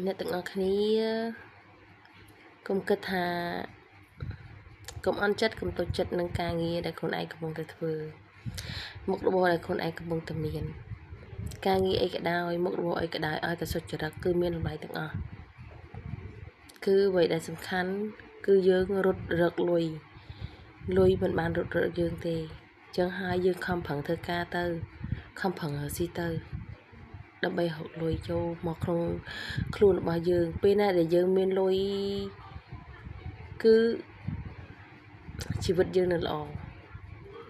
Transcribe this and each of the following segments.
អ្នកទាំងអស់គ្នាកុំគិតថាកុំអន់ចិត្តកុំតូចចិត្តនឹងការងារដែលខ្លួនឯងកំពុងតែធ្វើមុខរបរដែលខ្លួនឯងកំពុងតែមានការងារអីក៏ដោយមុខរបរអីក៏ដោយឲ្យតែសុចរិតគឺមានតម្លៃទាំងអស់គឺអ្វីដែលសំខាន់គឺយើងរត់រកលុយលុយមិនបានរត់រកយើងទេចឹងហើយយើងខំប្រឹងធ្វើការទៅខំប្រឹងរកស៊ីទៅដើម្បីរកលុយចូលមកក្នុងខ្លួនរបស់យើងពេលណាដែលយើងមានលុយគឺជីវិតយើងនៅល្អ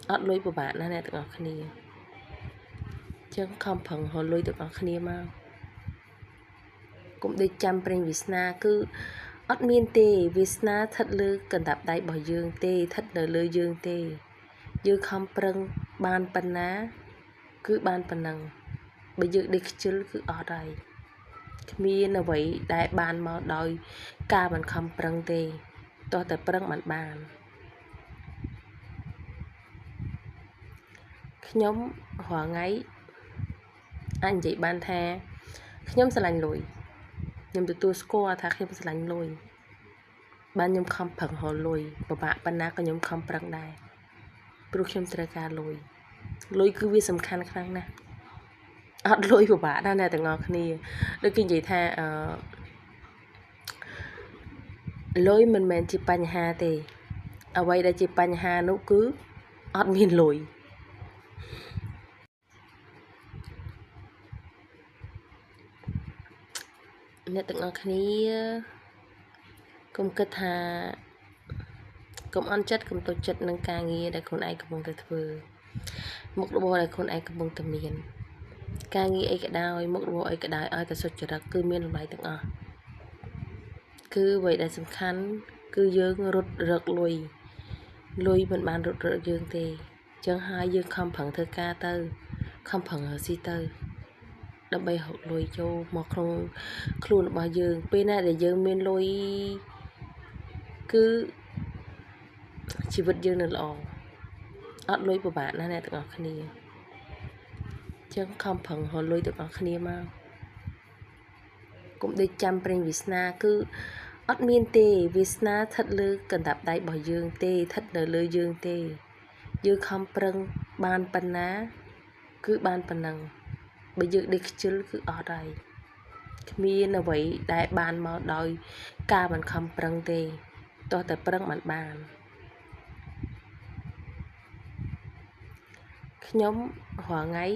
អត់លុយពិបាកណាស់អ្នកទាំងអស់គ្នាចឹងខំប្រឹងរកលុយទាំងអស់គ្នាមកកុំដេកចាំប្រេងវាសនាគឺអត់មានទេវាសនាស្ថិតលើកណ្ដាប់ដៃរបស់យើងទេស្ថិតនៅលើយើងទេយើងខំប្រឹងបានប៉ុណ្ណាគឺបានប៉ុណ្ណឹងបើយើងដេកខ្ជិលគឺអត់ហើយគ្មានអ្វីដែលបានមកដោយការមិនខំប្រឹងទេទោះតែប្រឹងបានបានខ្ញុំរាល់ថ្ងៃអាចនិយាយបានថាខ្ញុំស្រឡាញ់លុយខ្ញុំទទួលស្គាល់ថាខ្ញុំស្រឡាញ់លុយបានខ្ញុំខំប្រឹងរកលុយពិបាកប៉ុណ្ណាក៏ខ្ញុំខំប្រឹងដែរព្រោះខ្ញុំត្រូវការលុយលុយគឺវាសំខាន់ខ្លាំងណាស់អត់លុយពិបាកណាស់អ្នកទាំងអស់គ្នាដូចគេនិយាយថាអឺលុយមិនមែនជាបញ្ហាទេអ្វីដែលជាបញ្ហានោះគឺអត់មានលុយអ្នកទាំងអស់គ្នាកុំគិតថាកុំអន់ចិត្តកុំតូចចិត្តនឹងការងារដែលខ្លួនឯងកំពុងតែធ្វើមុខរបរដែលខ្លួនឯងកំពុងតែមានការងារអីក៏ដោយមុខរបរអីក៏ដោយឲ្យតែសុចរិតគឺមានតម្លៃទាំងអស់គឺអ្វីដែលសំខាន់គឺយើងរត់រកលុយលុយមិនបានរត់រកយើងទេចឹងហើយយើងខំប្រឹងធ្វើការទៅខំប្រឹងរកស៊ីទៅដើម្បីរកលុយចូលមកក្នុងខ្លួនរបស់យើងពេលណាដែលយើងមានលុយគឺជីវិតយើងនៅល្អអត់លុយពិបាកណាស់អ្នកទាំងអស់គ្នាចឹងខំប្រឹងរកលុយទាំងអស់គ្នាមកកុំដេកចាំប្រេងវាសនាគឺអត់មានទេវាសនាស្ថិតលើកណ្ដាប់ដៃរបស់យើងទេស្ថិតនៅលើយើងទេយើងខំប្រឹងបានប៉ុណ្ណាគឺបានប៉ុណ្ណឹងបើយើងដេកខ្ជិលគឺអត់ហើយគ្មានអ្វីដែលបានមកដោយការមិនខំប្រឹងទេទោះតែប្រឹងបានបានខ្ញុំរាល់ថ្ងៃ